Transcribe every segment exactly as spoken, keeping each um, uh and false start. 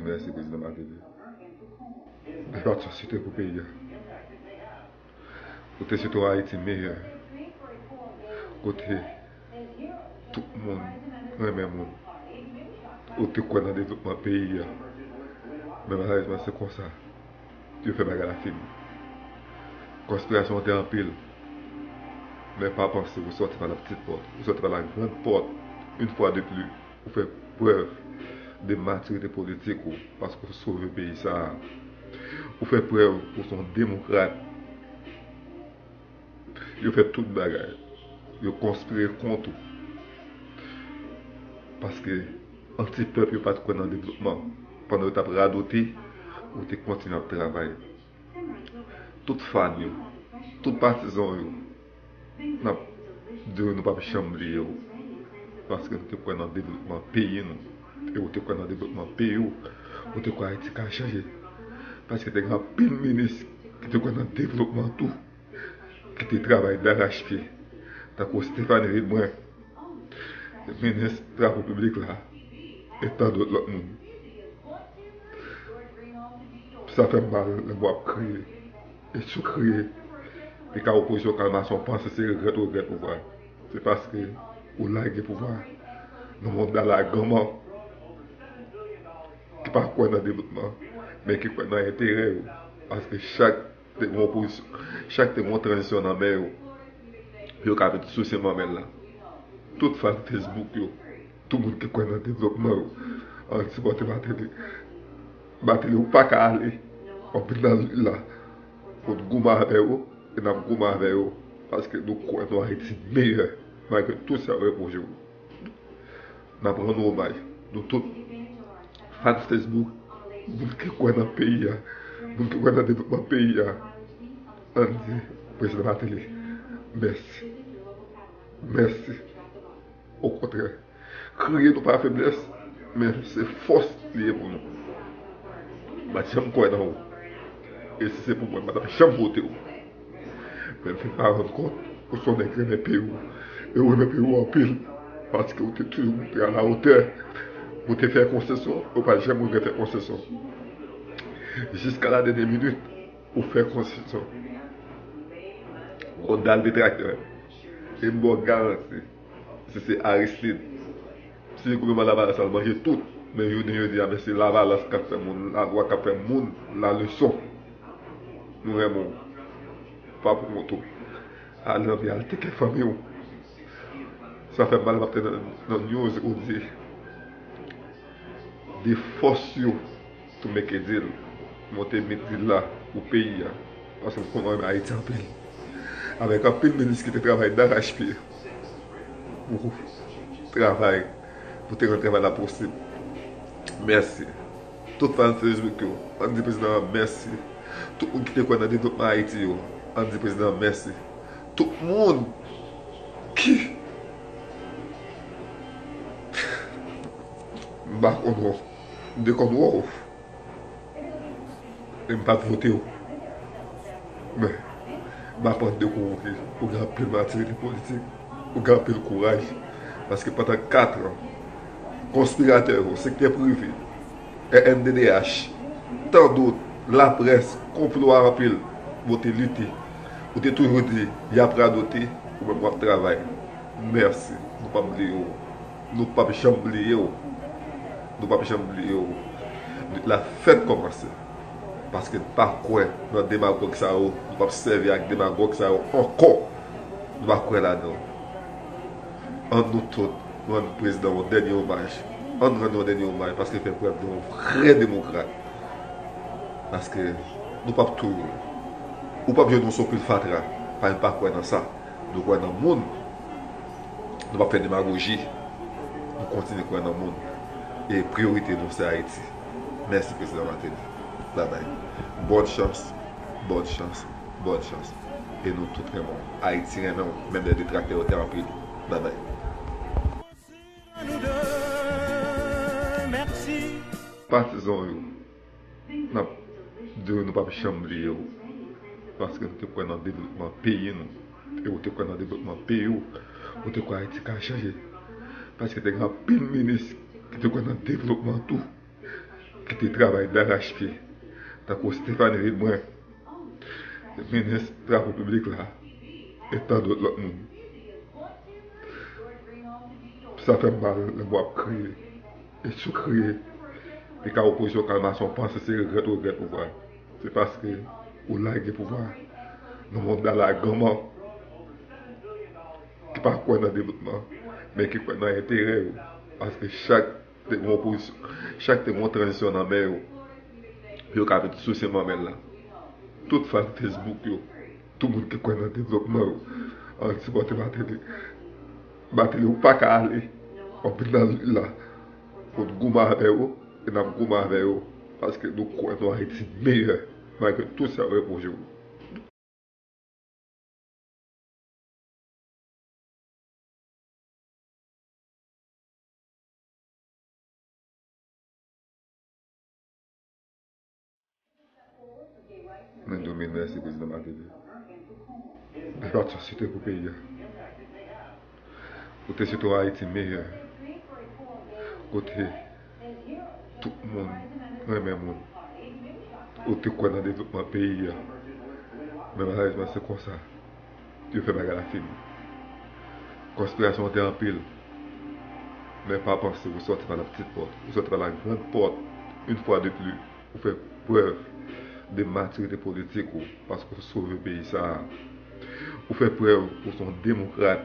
Mèsi, Prezidan Martelly. Depatman Sid te pou peyi a. Ou te site yon Ayiti meyè. Kote tout moun renmen moun. Ou te kwè nan devlopman peyi a. Men malerezman, se konsa yo fè bagay la fini. Konspirasyon an te anpil. Men pa panse ou sòti pa la pitit pòt. Ou sòti pa la grann pòt. Yon fwa de plis, ou fè prèv de matirite politik ou, paske ou sove peyi sa a. Ou fè prèv ou se yon demokrat. Yo fè tout bagay. Yo konspire kont ou. Paske anti-pèp yo pa t kwè nan devlopman. Pandan yo t ap radote, ou te kontinye ap travay. Tout fan yo, tout patizan yo, n ap di yo nou p ap janm bliye w. Paske nou te kwè nan devlopman peyi nou. E ou te kwè nan devlopman peyi w. Ou te kwè Ayiti ka chanje. Paske te gen anpil minis ki te kwè nan devlopman tou, ki te travay darachpye. Tankou Stéphanie Lebrun, minis Travo Piblik la, e tan dòt lòt moun. Sa fè m mal lè m w ap kriye. E si w kriye, pika opozisyon kalmasyon panse se regrèt ou regrèt pouvwa. Se paske ou lage pouvwa nan yon dalaganman ki pa kwè nan devlopman, men ki kwè nan enterè yo. Paske chak te gen opozisyon, chak te gen tranzisyon nan men yo, yo ka vin souse manmèl la. Tout fan Facebook yo, tout moun ki kwè nan devlopman yo, ann sipòte Martelly. Martelly, ou pa ka ale, w ap vin nan lit la. Ou t goumen avè yo, e n ap goumen avè yo, paske nou kwè nan Ayiti meyè, malgre tout sa yo repwoche w. N ap rann ou omaj, nou tout, fan Facebook, moun ki kwè nan peyi a, moun ki kwè nan devlopman peyi a, ann di Prezidan Martelly, mèsi. Mèsi. Okontrè, kriye nou pa feblès, men se fòs li ye pou nou. M pa t janm kwè nan ou. E si se pou mwen, m pa t ap janm vote w. Men m fin pa rann kont ou se yon nèg renmen peyi w. E ou renmen peyi w anpil. Paske ou te toujou montre a la wotè. Ou te fè konsesyon, ou pa janm regrèt fè konsesyon. Jiska la dènyè minit, ou fè konsesyon. Ou dal detraktè. E m ba w garanti. Si se Aristide, si se gouvènman Lavalas la, l manje tout. Men jounen jodi a, men se Lavalas k ap fè moun lalwa, k ap fè moun laleson. Nou renmen w. Pa pou kont ou. Ale nan vi, al teke fanmi w. Sa fè m mal, m ap tande nan, nan news ou di de fòs yo to make a deal, monte met deal la pou peyi a, paske m konn renmen Ayiti anpil. Avèk anpil minis ki te travay darachpye pou travay, pou te rann travay la posib. Mèsi. Tout fan Facebook yo, ann di prezidan an mèsi. Tout moun ki te kwè nan devlopman Ayiti yo, ann di prezidan an mèsi. Tout moun ki, m pa konn wè w, m te konn wè w, e m pa t vote w. Men, m aprann de ou ke ou gen anpil matirite politik, ou gen anpil kouraj, paske pandan kat an, konspiratè yo, sektè prive, R N D D H, tandot, laprès, konplo a anpil, ou te lite, ou te toujou di, y ap radote, ou menm w ap travay. Mèsi, nou p ap bliye w. Nou p ap janm bliye w. Nou p ap janm bliye w. Lit la fèk kòmanse. Paske n pa kwè nan demagòg sa yo. Nou p ap sèvi ak demagòg sa yo ankò. Nou pa kwè ladan yo. Ann nou tout, nou rann prezidan yon dènye omaj. Ann rann yon dènye omaj, paske l fè prèv de yon vrè demokrat. Paske nou p ap touye w. Ou p ap jwenn yon sou pil fatra. Paske n pa kwè nan sa. Nou kwè nan moun. Nou p ap fè demagoji. Nou kontinye kwè nan moun. E priyorite nou, se Ayiti. Mèsi, Prezidan Martelly. Babay. Bòn chans. Bòn chans. Bòn chans. E nou tout renmen w. Ayiti renmen w. Menm lè detraktè yo te anpil. Babay. Patizan yo. N ap di yo nou p ap janm bliye w. Paske nou te kwè nan devlopman peyi nou. E ou te kwè nan devlopman peyi w. Ou te kwè Ayiti ka chanje. Paske te gen anpil minis ki te kwè nan devlopman tou. ki te travay darachpye, tankou Stéphane Vilbrun, minis Travo Piblik la, e tan dòt lòt moun. Sa fè m mal lè m wè w ap kriye. E si w kriye, li ka opozisyon kalmasyon, panse se regrèt ou regrèt pouvwa. Se paske ou lage pouvwa nan yon dalaganman ki pa kwè nan devlopman, men ki kwè nan enterè yo. Paske chak te gen opozisyon, chak te gen yon tranzisyon nan men yo, yo ka vin souse manmèl la. Tout fan Facebook yo, tout moun ki kwè nan devlopman yo, ann sipòte Martelly. Martelly, ou pa ka ale, w ap vin nan lit la pou n goumen avè yo, e n ap goumen avè yo, paske nou kwè nan Ayiti meyè, malgre tout sa yo repwoche w. Mwen di w mil mèsi, Prezidan Martelly. Debatyon se te pou peyi a. Ou te site yon Ayiti meyè, kote tout moun renmen moun. Ou te kwè nan devlopman peyi a. Men malerezman, se konsa yo fè bagay la fini. Konspirasyon an te anpil. Men pa panse ou sòti pa la pitit pòt. Ou sòti pa la grann pòt. Yon fwa de plis, ou fè prèv de matirite politik ou, paske ou sove peyi sa a. Ou fè prèv ou se yon demokrat.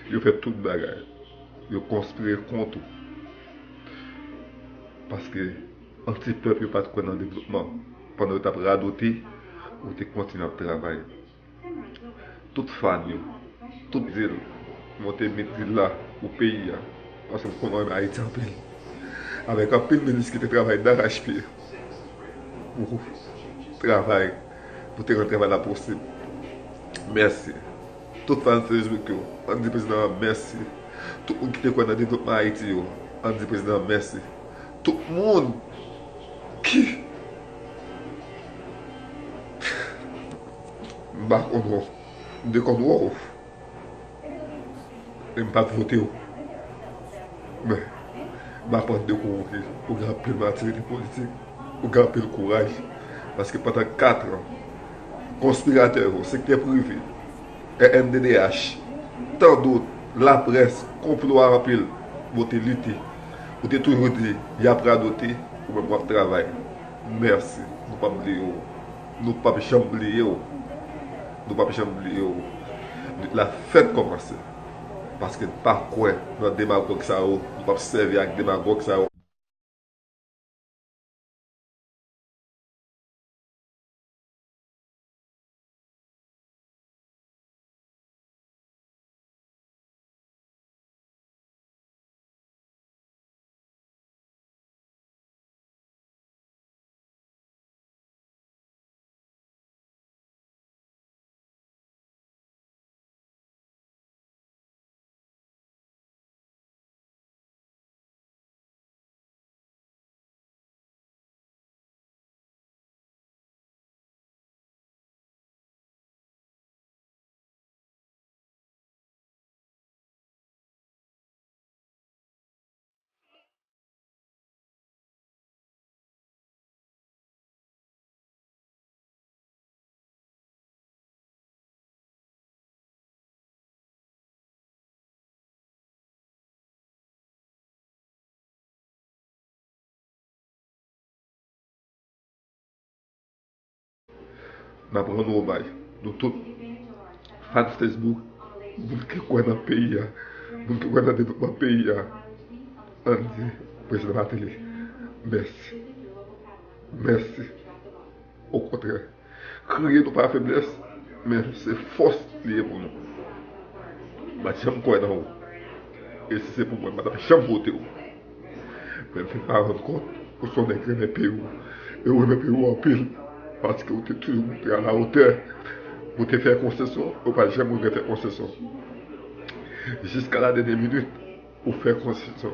Yo fè tout bagay. Yo konspire kont ou. Paske anti-pèp yo pa t kwè nan devlopman. Pandan yo t ap radote, ou te kontinye ap travay. Tout fan yo, tout zil, monte met zil la pou peyi a. Paske m konnen w renmen Ayiti anpil. Avèk anpil minis ki te travay darachpye pou travay, pou te rann travay la posib. Mèsi. Tout fan Facebook yo, ann di prezidan an mèsi. Tout moun ki te kwè nan devlopman Ayiti yo, ann di prezidan an mèsi. Tout moun ki, m pa konn wè w, m te konn wè w. E m pa t vote w. Men, m aprann de ou ke ou gen anpil matirite politik, ou gen anpil kouraj. Paske pandan kat an, konspiratè yo, sektè prive, R N D D H, tandot, laprès, konplo a anpil, men w te lite. Ou te toujou di, y ap radote, ou menm w ap travay. Mèsi. Nou p ap bliye w. Nou p ap janm bliye w. Nou p ap janm bliye w. Lit la fèk kòmanse. Paske n pa kwè nan demagòg sa yo. Nou p ap sèvi ak demagòg sa yo. N ap rann omaj, nou tout, fan Facebook, moun ki kwè nan peyi a, moun ki kwè nan devlopman peyi a, ann di prezidan Martelly, mèsi. Mèsi. Okontrè, kriye nou pa feblès, men se fòs li ye pou nou. M pa t janm kwè nan ou. E si se pou mwen, m pa t ap janm vote w. Men m fin pa rann kont ou se yon nèg renmen peyi w. E ou renmen peyi w anpil. Paske ou te toujou montre a la otè. Ou te fè konsesyon, ou pa janm regrèt fè konsesyon. Jiska la dènyè minit, ou fè konsesyon.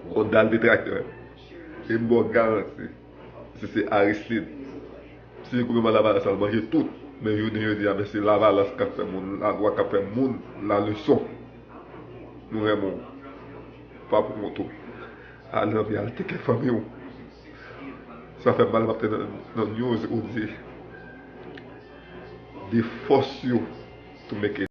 Ou dal detraktè. E m ba w garanti. Si se Aristide, si gouvènman Lavalas la manje tout, men jounen jodi a, men se Lavalas k ap fè moun, lalwa k ap fè moun laleson. Nou renmen w. Pa pou kont ou. I love you, al teke fanmi w. Sa fè m mal, m ap tande nan, nan news ou di they force you to make a